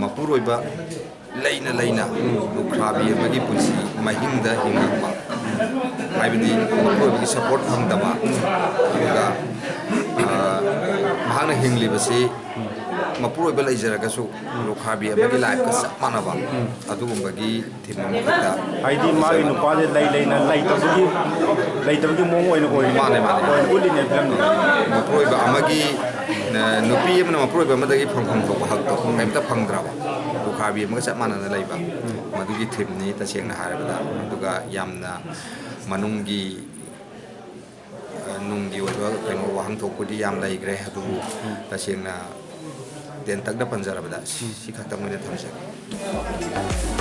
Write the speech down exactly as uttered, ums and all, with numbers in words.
ꯃꯄꯨꯔꯣꯏꯕ ꯂꯩꯅ ꯂꯩꯅ ꯂꯨꯈ꯭ꯔꯥꯕꯤ ꯑꯃꯒꯤ ꯄꯨꯟꯁꯤ ꯃꯍꯤꯡꯗ ꯍꯤꯡꯂꯛꯄ, ꯍꯥꯏꯕꯗꯤ ꯃꯄꯨꯔꯣꯏꯕꯒꯤ ꯁꯄꯣꯔꯠ ꯐꯪꯗꯕ, ꯑꯗꯨꯒ ꯃꯍꯥꯛꯅ ꯍꯤꯡꯂꯤꯕꯁꯤ ꯃꯄꯨꯔꯣꯏꯕ ꯂꯩꯖꯔꯒꯁꯨ ꯂꯨꯈ꯭ꯔꯥꯕꯤ ꯑꯃꯒꯤ ꯂꯥꯏꯐꯀ ꯆꯞ ꯃꯥꯟꯅꯕ ꯑꯗꯨꯒꯨꯝꯕꯒꯤ ꯊꯤꯝ ꯑꯃꯈꯛꯇ꯫ ꯍꯥꯏꯗꯤ ꯃꯥꯒꯤ ꯅꯨꯄꯥꯁꯦ ꯂꯩ ꯂꯩꯅ ꯂꯩꯇꯕꯒꯤ ꯂꯩꯇꯕꯒꯤ ꯃꯑꯣꯡ ꯑꯣꯏꯅ ꯑꯣꯏꯔꯤ꯫ ꯃꯥꯅꯦ, ꯃꯥꯅꯦ, ꯃꯥꯅꯦ꯫ ꯑꯣꯏꯅ ꯎꯠꯂꯤꯅꯦ ꯐꯤꯂꯝꯗꯣ꯫ ꯃꯄꯨꯔꯣꯏꯕ ꯑꯃꯒꯤ, ꯅꯨꯄꯤ ꯑꯃꯅ ꯃꯄꯨꯔꯣꯏꯕ ꯑꯃꯗꯒꯤ ꯐꯪꯐꯝ ꯊꯣꯛꯄ ꯍꯛꯇꯣ ꯀꯩꯝꯇ ꯐꯪꯗ꯭ꯔꯕ, ꯂꯨꯈ꯭ꯔꯥꯕꯤ ꯑꯃꯒ ꯆꯞ ꯃꯥꯟꯅꯅ ꯂꯩꯕ, ꯃꯗꯨꯒꯤ ꯊꯤꯝꯅꯤ ꯇꯁꯦꯡꯅ ꯍꯥꯏꯔꯕꯗ꯫ ꯑꯗꯨꯒ ꯌꯥꯝꯅ ꯃꯅꯨꯡꯒꯤ ꯅꯨꯡꯒꯤ ꯑꯣꯏꯕ ꯀꯩꯅꯣ ꯋꯥꯍꯟꯊꯣꯛꯄꯨꯗꯤ ꯌꯥꯝ ꯂꯩꯈ꯭ꯔꯦ, ꯑꯗꯨꯕꯨ ꯇꯁꯦꯡꯅ ꯇꯦꯟꯇꯛꯅ ꯄꯟꯖꯔꯕꯗ ꯁꯤ ꯈꯛꯇꯪ ꯑꯣꯏꯅ ꯊꯝꯖꯒꯦ꯫